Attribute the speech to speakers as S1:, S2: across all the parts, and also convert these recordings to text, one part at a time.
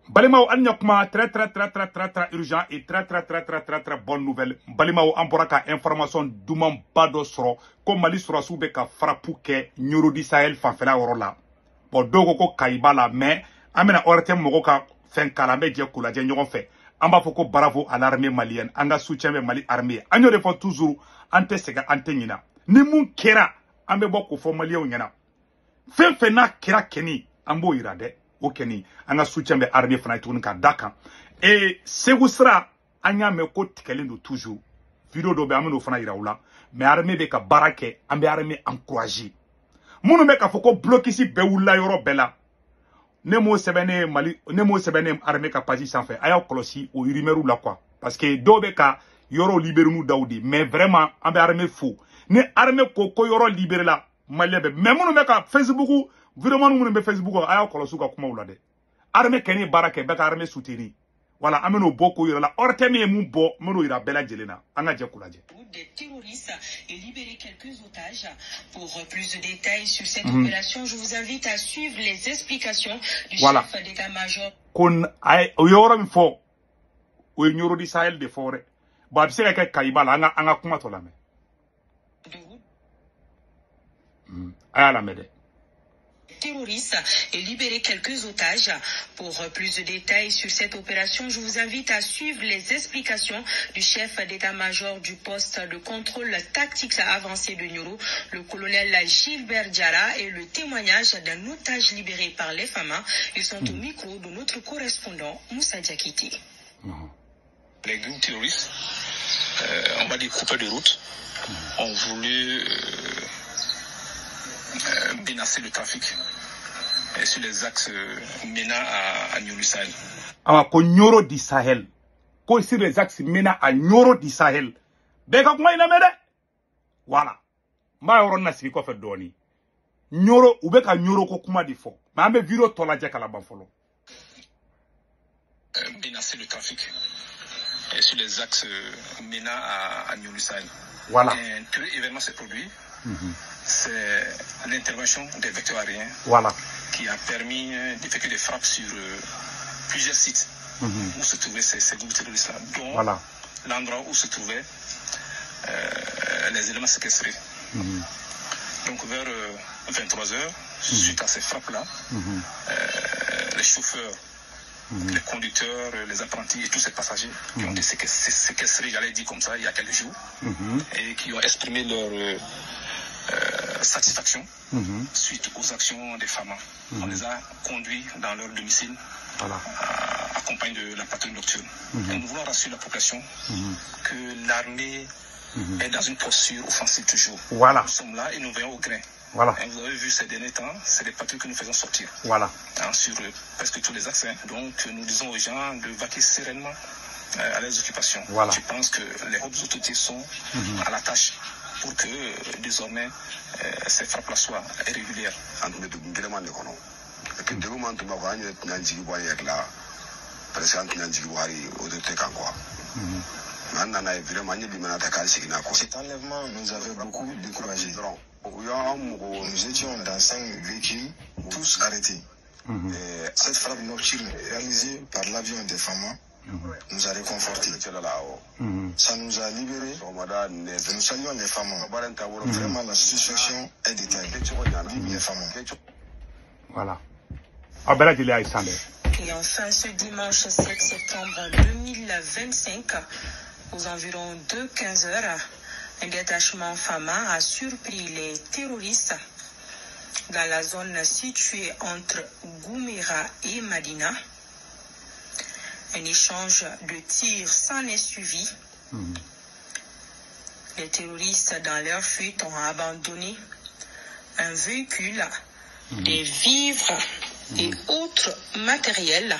S1: Balimaw, an ɲa kuma très très très très très très urgent et très très très très très très bonne nouvelle. Balimaw, an bɔra ka information dumanba dɔ sɔrɔ ko Mali sɔrɔsiw bɛ ka frappe kɛ Nioro du Sahel fanfɛla yɔrɔ la. Bon, dɔw ko ko Kayi b'a la, mais an bɛna ORTM mɔgɔw ka fɛn kala, an bɛ jɛ k'u lajɛ ɲɔgɔn fɛ. An b'a fɔ ko bravo à l'armée malienne, an ka soutien bɛ Mali armée. An y'o de fɔ toujours, an tɛ sɛgɛn, an tɛ ɲina. Ni mun kɛra, an bɛ bɔ k'o fɔ maliyɛnw ɲɛna. Fɛn fɛn n'a kɛra kɛni, an b'o yira dɛ. O kɛni, an ka soutien bɛ armée fana ye tuguni ka da kan. Et Segu sira, an y'a mɛn ko tigɛlen don toujours. Vidéo dɔ bɛ, an bɛn'o fana yira u la. Mais armée bɛ ka baara kɛ, an bɛ armée encourager. Minnu bɛ k'a fɔ ko blocus bɛɛ wulila yɔrɔ bɛɛ la, ne m'o sɛbɛn ne Mali, ne m'o sɛbɛn ne armée ka page sanfɛ. A y'aw kɔlɔsi o rumeur la quoi, parce que dɔw bɛ ka yɔrɔ libérer n'u daw de. Mais vraiment, an bɛ armée fo. Ni armée ko ko yɔrɔ libérer la, maliyɛn bɛ. Mais minnu bɛ ka Facebook vraiment, minnu bɛ Facebook, a y'aw kɔlɔsi u ka kumaw la dɛ. Armée kɛni baara kɛ, bɛɛ ka armée soutenir. Voilà, an bɛn'o bɔ k'o yira la. ORTM ye mun bɔ, n bɛn'o yira bɛɛ lajɛlen na. An ka jɛ k'o lajɛ.
S2: Des terroristes et libérer quelques otages. Pour plus de détails sur cette opération, je vous invite à suivre les explications du chef d'état-major.
S1: Ko a ye o yɔrɔ min fɔ, o ye Nioro du Sahel de fɔ dɛ. Bon, a bɛ se ka kɛ Kayi b'a la. An ka kuma tɔ lamɛn.
S2: De route
S1: A y'a lamɛn dɛ.
S2: terroristes et libérer quelques otages. Pour plus de détails sur cette opération, je vous invite à suivre les explications du chef d'état-major du poste de contrôle tactique avancé de Nioro, le colonel Gilbert Diarra, et le témoignage d'un otage libéré par les FAMA. Ils sont au micro de notre correspondant Moussa Diakité.
S3: Les groupes terroristes, on va dire coupeurs de route, ont voulu menacer le trafic sur les axes menant à Nioro du Sahel.
S1: Awa, ko Nioro du Sahel, ko sur les axes menant à Nioro du Sahel. Bɛɛ ka kuma in lamɛn dɛ. Voilà, n b'a yɔrɔ nasigi kɔfɛ dɔɔni. Nioro, u bɛ ka Nioro ko kuma de fɔ, mais an bɛ vidéo tɔ lajɛ ka laban fɔlɔ.
S3: Menacer le trafic sur les axes menant à Nioro du Sahel. Un tel événement s'est produit. C'est l'intervention des vecteurs aériens qui a permis d'effectuer des frappes sur plusieurs sites où se trouvaient ces groupes terroristes-là, dont l'endroit où se trouvaient les éléments séquestrés. Donc vers 23 heures, suite à ces frappes-là, les chauffeurs, les conducteurs, les apprentis et tous ces passagers qui ont été séquestrés, j'allais dire comme ça, il y a quelques jours, et qui ont exprimé leur satisfaction suite aux actions des FAMA. On les a conduits dans leur domicile, accompagnés de la patrouille nocturne. Et nous voulons rassurer la population que l'armée est dans une posture offensive toujours. Nous sommes là et nous veillons au grain. Et vous avez vu ces derniers temps, c'est des patrouilles que nous faisons sortir. Hein, sur presque tous les axes. Hein. Donc nous disons aux gens de vaquer sereinement à leurs occupations. Je pense que les hautes autorités sont à la tâche pour que désormais ces frappes-là soient régulières.
S4: An tun bɛ dugu gɛlɛman de kɔnɔ et puis degun min tun b'a kɔ, an yɛrɛ tun y'an jigi bɔ an yɛrɛ la presque, an tun y'an jigi bɔ hali autorité kan quoi. Mais an nana ye vraiment, an ye limaniya ta k'an sigi n'a kɔ.
S5: Cet enlèvement nous avait beaucoup découragés.
S4: Dɔrɔn u y'an mɔgɔ.
S5: Nous étions dans cinq véhicules, tous arrêtés. Cette frappe nocturne réalisée par l'avion des FAMA nous a réconfortés.
S4: Cɛla la awɔ.
S5: Ça nous a libérés.
S4: Sɔgɔmada 9.
S5: Nous saluons les FAMA.
S4: Baara in taabolo.
S5: Vraiment, la satisfaction est de taille.
S4: Kɛcogo ɲana.
S5: Vive les FAMA.
S4: Kɛcogo.
S1: Voilà, aw bɛɛ lajɛlen y'a ye sisan dɛ.
S2: Et enfin, ce dimanche 7 septembre 2025, aux environs de 15 heures, un détachement FAMA a surpris les terroristes dans la zone située entre Goumera et Madina. Un échange de tirs s'en est suivi. Les terroristes, dans leur fuite, ont abandonné un véhicule, des vivres et autres matériels.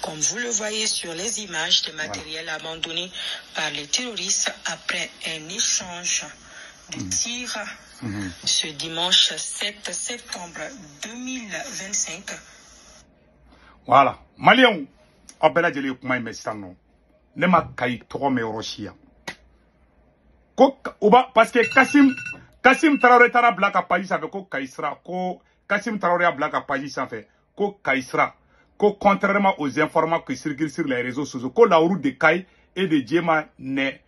S2: Comme vous le voyez sur les images, des matériels abandonnés par les terroristes après un échange de tirs ce dimanche 7 septembre 2025.
S1: Voilà, maliyɛnw, aw bɛɛ lajɛlen ye kuma in mɛn sisan nɔ. Ne ma Kayi tɔgɔ mɛn yɔrɔ si yan ko u b'a, parce que Kasim Tarawele taara bila ka page sanfɛ ko Kayi sira, ko Kasim Tarawele y'a bila ka page sanfɛ ko Kayi sira. Ko contrairement aux informations qui circulent sur les réseaux sociaux, que la route de Kayes et de Diéma n'est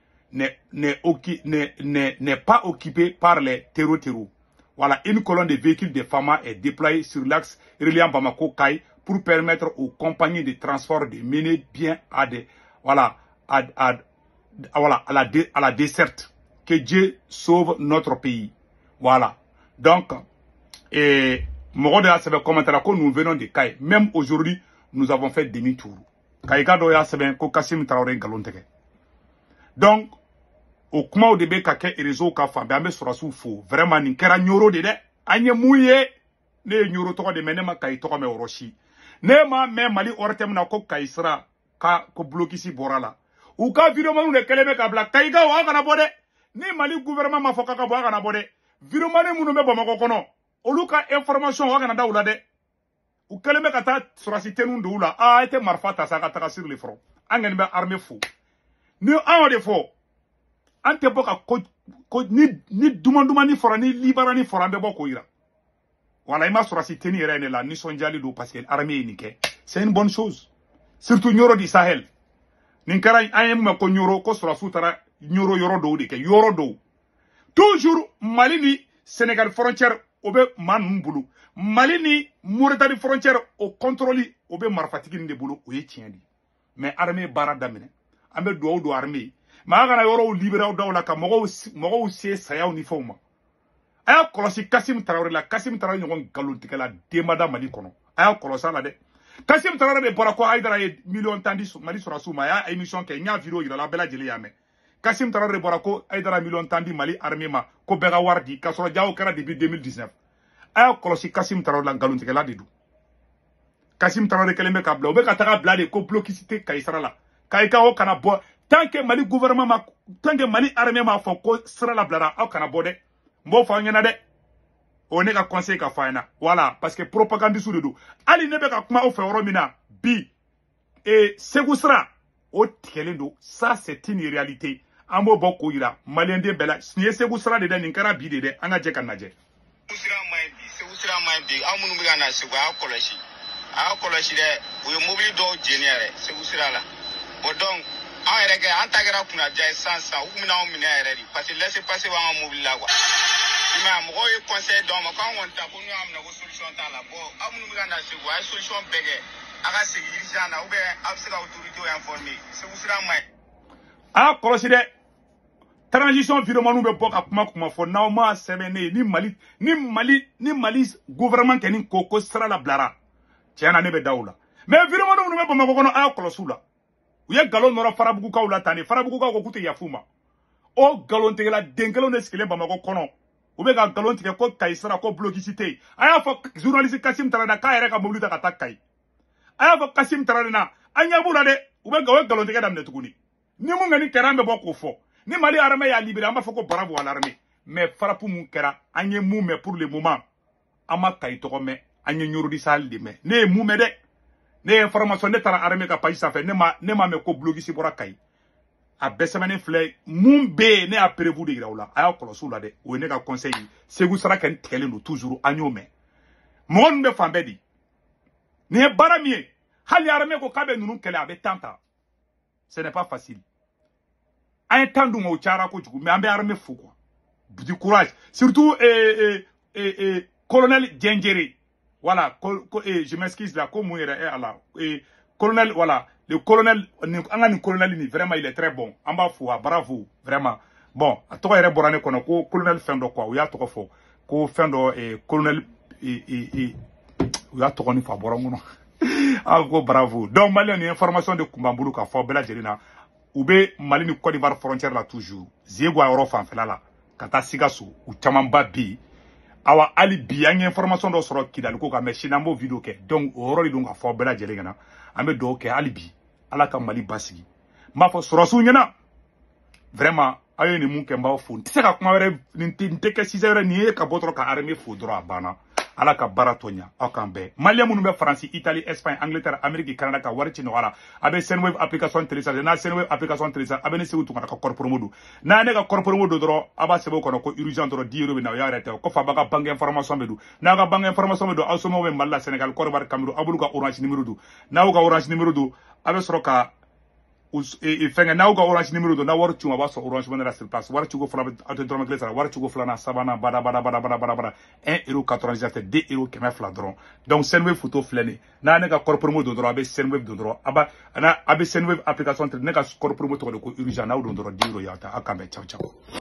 S1: pas occupée par les terros. Voilà, une colonne de véhicules de FAMA est déployée sur l'axe reliant Bamako-Kayes pour permettre aux compagnies de transport de mener bien à des, voilà, à la desserte. Que Dieu sauve notre pays. Voilà. Donc, et commentaire que nous venons de Kayes. Même aujourd'hui, nous avons fait demi-tour. Kayika doya seben ko Kassim Traoré ngalon tege. Donc, au kuma o de be ka kɛ réseau ka fan bɛɛ an bɛ sɔrɔsiw fo. Vraiment nin kɛra Ɲoro de dɛ. An ye mun ye? Ne ye Ɲoro tɔgɔ de mɛn, ne ma Kayi tɔgɔ mɛn o yɔrɔ si. Ne ma mɛn Mali ORTM na ko Kayi sira ka ko blocus bɔra la. U ka vidéoman de kɛlen bɛ ka bila Kayikaw aw kana bɔ dɛ. Ni Mali gouvernement ma fɔ k'a ka bɔ aw kana bɔ dɛ. Vidéoman minnu bɛ Bamakɔ kɔnɔ, olu ka information aw kana da u la dɛ. U kɛlen bɛ ka taa sɔrɔsi tenue don u la. Ah, e tɛ marifa ta sa ka taga sur le front. An kɔni bɛ armée fo. Ni an y'o de fɔ, an tɛ bɔ ka ko ni duman dumani fɔra, ni libarani fɔra, an bɛ bɔ k'o yira. Voilà, i ma sɔrɔsi tenue yɛrɛ ye ne la nisɔndiyali don parce que armée ye nin kɛ. C'est une bonne chose. Surtout Ɲoro du Sahel. Nin kɛra an ye mun mɛn ko Ɲoro, ko sɔrɔsiw taara Ɲoro yɔrɔ dɔw de kɛ, yɔrɔ dɔw. Toujours Mali ni Sénégal frontière o bɛ maa ninnu bolo. Mali ni Mauritanie frontière o contrôle o bɛ marifatigi ninnu de bolo, o ye tiɲɛ de ye. Mais armée baara daminɛ. An bɛ dugawu don armée ye. Mais a kana yɔrɔw libérer daw la ka mɔgɔw se sayaw ni fɛnw ma. A y'a kɔlɔsi Kassim Traoré la. Kassim Traoré ɲɔgɔn nkalontigɛla denbada Mali kɔnɔ. A y'a kɔlɔsi a la dɛ. Kassim Traoré de bɔra ko Haidara ye 10 millions di Mali sɔrɔsiw ma. A y'a émission kɛ, n y'a vidéo yira la, bɛɛ lajɛlen y'a mɛn. Kassim Traoré de bɔra ko Haidara 10 millions di Mali armée ma, ko bɛɛ ka wari di, k'a sɔrɔ jago kɛra depuis 2019. A y'a kɔlɔsi Kassim Traoré la, nkalontigɛla de don. Kassim Traoré kɛlen bɛ ka bila, u bɛ ka taga bila de ko blocus tɛ Kayi sira la. Kayikaw aw kana bɔ tant que Mali gouvernement ma, tant que Mali armée m'a fɔ ko sira labilara, aw kana bɔ dɛ. N b'o fɔ aw ɲɛna dɛ. O ne ka conseil ka fɔ a ɲɛna. Voilà, parce que propagandiste de don. Hali ne bɛ ka kuma aw fɛ yɔrɔ min na bi, Segu sira o tigɛlen don. Ça c'est une réalité. An b'o bɔ k'o yira maliyɛn den bɛɛ la. Nin ye Segu sira de dɛ, nin kɛra bi de dɛ. An ka jɛ ka lajɛ.
S6: Segu sira man ɲi bi, Segu sira man ɲi bi. Aw minnu bɛ ka na Segu, a y'a kɔlɔsi. A y'a kɔlɔsi dɛ. U ye mobili dɔw jeni yɛrɛ Segu sira la. Bon donc an yɛrɛ kɛ, an ta kɛra kunnaja ye sisan sisan, u kun bɛna anw minɛ yɛrɛ de parce que laissez-passer b'an ka mobili la quoi. I m'a ye, mɔgɔw ye conseil d'aw ma k'an kɔni ta ko n'u y'a minɛ ko solution t'a la. Bon aw minnu bɛ ka na Segu, a ye solution bɛɛ kɛ, a ka segin urgent na ou bien a bɛ se ka autorité informer. Segu sira man ɲi.
S1: A y'a kɔlɔsi dɛ. Transition vidéoman bɛ bɔ ka kuma fɔ n'aw m'a sɛbɛn ne ye, ni Mali gouvernement kɛ ni ko sira labilara, tiɲɛ na ne bɛ da o la. Mais vidéoman minnu bɛ Bamakɔ kɔnɔ, a y'a kɔlɔsi u la. U ye nkalon nɔrɔ Farabugukaw la tan de. Farabugukaw ko k'u tɛ yafa u ma. O nkalontigɛla den kelenw de sigilen Bamakɔ kɔnɔ. U bɛ ka nkalon tigɛ ko Kayi sira ko blocus tɛ yen. A y'a fɔ journaliste Kassim Traoré na k'a yɛrɛ ka mobili ta ka taa Kayi. A y'a fɔ Kassim Traoré na, an ɲɛ b'u la dɛ. U bɛ nkalon tigɛ daminɛ tuguni. Ni mun kɔni kɛra, an bɛ bɔ k'o fɔ. Ni Mali armée y'a libéré, an b'a fɔ ko bravo à l'armée. Mais frappe mun kɛra, an ye mun mɛn pour le moment, an ma Kayi tɔgɔ mɛn, an ye Ɲoro du Sahel de mɛn. Ne ye mun mɛn dɛ? Ne ye information, ne taara armée ka page sanfɛ, ne ma mɛn ko blocus bɔra Kayi. A bɛɛ sɛbɛnnen filɛ, mun bɛ yen, ne y'a prévu de yira u la. A y'a kɔlɔsi u la dɛ. O ye ne ka conseil ye. Segu sira kɔni tigɛlen don toujours, an y'o mɛn. Mɔgɔ ninnu bɛ fan bɛɛ di. Nin ye baara min ye, hali armée ko k'a bɛ ninnu kɛlɛ, a bɛ temps ta. Ce n'est pas facile. An ye temps d'u ma, o cayara kojugu, mais an bɛ armée fo quoi. Du courage. Surtout colonel Djendjere. Voilà, je m'excuse là, comme colonel, voilà, le colonel, colonel, vraiment, il est très bon. En bas, bravo, vraiment. Bon, à toi, il y a colonel Fendo, quoi, ou il y a trop fort. Ko Fendo, colonel, et, ou il y a trop ah, bravo. Donc, Mali, une information de Kumbambulu, ka fɔ bɛɛ lajɛlen na. U bɛ Mali ni Côte d'Ivoire frontière la toujours. Zego a yɔrɔ fanfɛla la, ka taa Sikaso, u camanba bɛ yen. Awa hali bi an ye information dɔ sɔrɔ Kidali ko kan, mais sini an b'o vidéo kɛ. Donc o yɔrɔ de don ka fɔ bɛɛ lajɛlen ɲɛna. An bɛ dugawu kɛ hali bi Ala ka Mali basigi. N b'a fɔ sɔrɔsiw ɲɛna, vraiment aw ye nin mun kɛ, n b'aw fo. N tɛ se ka kuma wɛrɛ, nin tɛ kɛ sisan wɛrɛ, nin ye ka bɔ dɔrɔn ka armée fo dɔrɔn a banna. Ala ka baara tɔ ɲa aw k'an bɛn. Malien minnu bɛ Faransi, Italie, Espagne, Angleterre, Amérique, Canada ka wari ci nɔgɔya la, a bɛ Sendwave application télécharger. N'a Sendwave application télécharger, a bɛ ne Sekou Tounkara ka code promo don. N'a ye ne ka code promo don dɔrɔn, a b'a sɛbɛn o kɔnɔ ko urgent dɔrɔn, 10 euros bɛ na, o y'a yɛrɛ tɛ. O kɔfɛ a b'a ka banque information bɛ don. N'a ka banque information bɛ don, aw somɔgɔw bɛ Mali la, Sénégal, Côte d'Ivoire, Cameroun, aw b'olu ka Orange numéro don. N'aw ka Orange numéro don, a bɛ sɔrɔ ka fɛnkɛ. N'aw ka Orange numéro don, n'a wari ci, a b'a sɔrɔ Orange Money la sur place. Wari cigo fɔlɔ, aw tɛ dɔrɔmɛ kelen sara. Wari cigo filanan, sabanan, bada bada bada bada bada bada, 1 euro 97, 2 euro 200 dɔrɔn. Donc Sendwave photo filɛ nin ye. N'a ne ka code promo don dɔrɔn, a bɛ Sendwave don dɔrɔn, a b'a a bɛ Sendwave application, ne ka code promo tɔgɔ de ko urgent. N'aw don dɔrɔn, 10 euros y'aw ta. Aw k'an bɛn, ciao ciao.